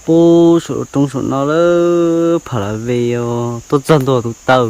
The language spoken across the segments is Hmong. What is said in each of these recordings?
Pub saum roob saum no lawm, pham lav ve os, tuaj txog ntua tus taw.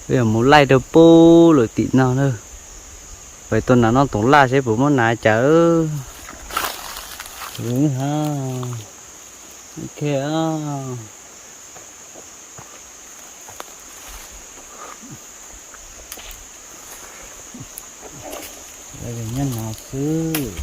Peb yuav mus laij rau pub lawm tim no na. Peb tuaj nas noj toov laj seb puas muab nas cas. Ok. Nyob no xwb.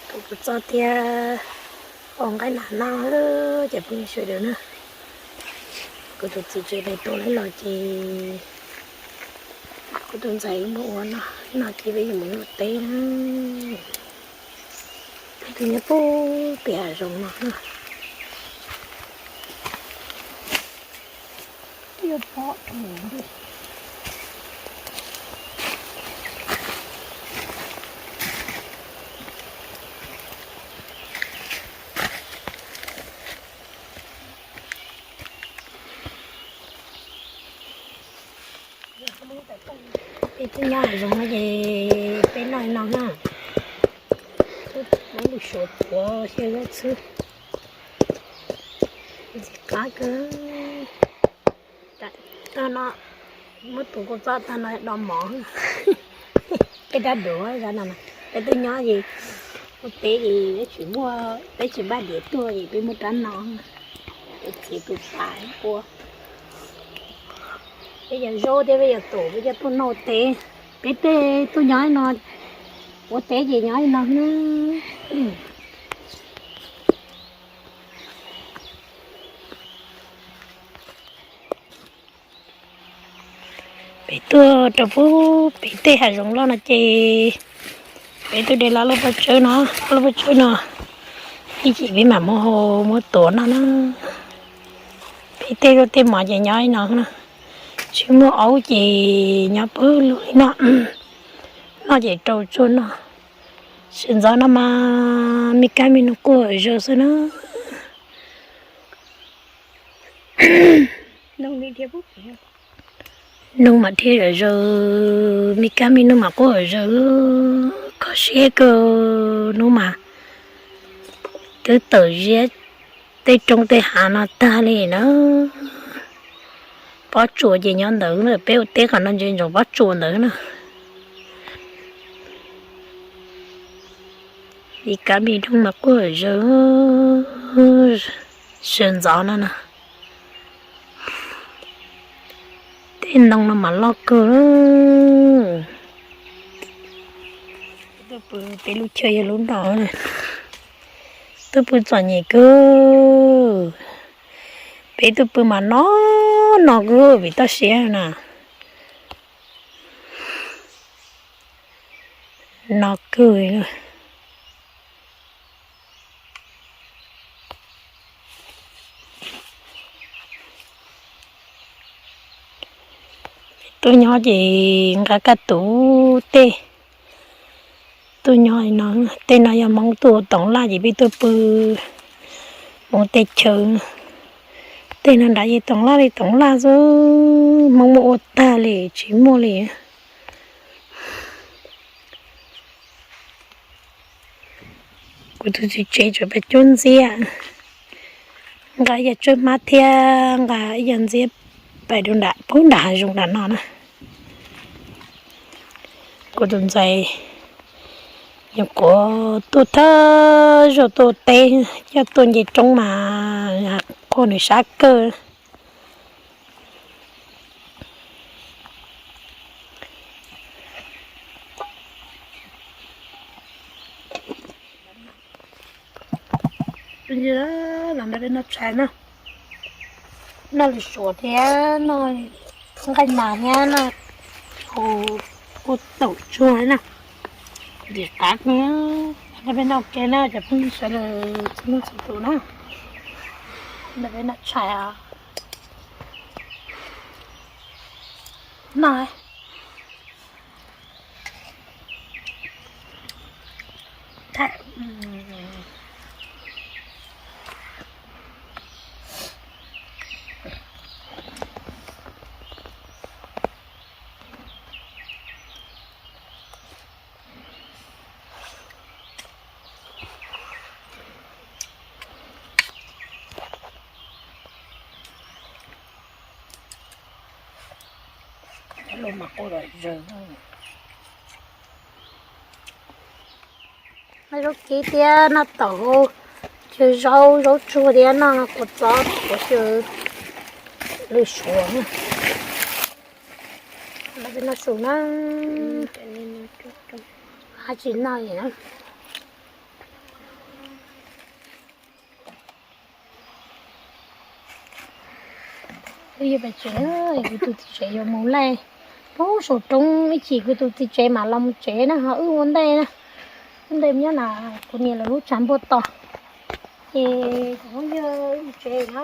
Kuv tus txoj thiab ua nqaij nas no, cov phooj ywg sawv daws na. Kuv tus txiv tsev pem tuaj lawm no ces kuv tus ntxhais mus ua no, no ces peb yuav mus luaj teb na. Peb twb nyob puag pem hav zoov no na. Twb yuav pom. Peb twb nyob hav zoov no ces peb noj no na. Muab lub suav puav xyaw zaub txhwb. Ntxim qab kawg. Tag no muab tus kua txob tag no do mov. Peb rab duav no, peb twb nyob ces Ua teb ces peb tsis muaj, peb tsis npaj diav tuaj ces peb muab rab no, peb txiav tus pas ua. Peb yog zaub thiab peb yog tus peb coj tuaj noj teb. Peb tej tuaj nyob no, ua teb ces nyob no na. Peb tuaj rau pub pem tej hav zoov loj no ces peb tuaj de laj lub pob tsawb no, lub pob tsawb no ib chim peb mam muab hau muab tuav noj na. Peb tej zaub tej mov ces nyob no na, tsis muaj aub ces nyob pub lub li no, noj ces rau tsuag noj. Sawv ntxov no mas me kab me noog quaj hawm zaws xwb na. Noog mas dhia hawm zaws, me kab me noog mas quaj hawm zaws, kho siab kawg. Hnub mas twb tawm ziab tej roob tej hav no tag li na. Pob tsuas ces nyob ntawd, peb ua teb qhov no ntsia ntsoov pob tsuas ntawd na. Me kab me noog mas quaj hawm zaws, sawv ntxov no na. Tej ntoo no mas loj kawg. Tuaj pw peb lub chaw yog lub no, tuaj pw txom nyem kawg. Peb tuaj pw mas no, no kawg vim toj siab na. No kawg. Tuaj nyob ces nqa kaj tus tej. Tuaj nyob no, tej no yog Hmoob tuaj ua toov laj ces peb tuaj pw Hmoob teb chaws. Tej no nrad ces toov laj li toov laj xwb, Hmoob muab ua tag li tsis muaj li. Kuv tus txiv tsev tseem pab cuab ntxiab, nqa ib yam tsawb hmab thiab nqa ib yam ntxiab pais rau nram pub nram hav zoov nram no na. Kuv tus ntxhais yog kuv tuaj thawj zaug tuaj teb, coj tuaj nce roob mas quaj nws sab kawg. Los nrog peb noj tshais na, noj lwm suav thiab noj nqaij nas thiab noj hu hu taum tsuag na. Dim qab, nrog peb noj ke na cov phooj ywg sawv daws txhua leej txhua tus na. Nrog peb noj tshais os. Noj. Los mas quaj lom zem. Noj zaub kib thiab noj taum hau, xyaw zaub, zaub tsuag thiab noj kua txob tuav xyaw lwm suav. Noj su na, hab tsis noj li na. Wb yog pais tsev, kuv tus txiv tsev yuav mus laij puag saum roob ib chim kuv tus txiv tsev mam los mus tsev na, ho wb ua ntej na. Ua ntej nyob na, kuv niam lawv lub tshav npuab tos. Ces kuv yog wb mus tsev na.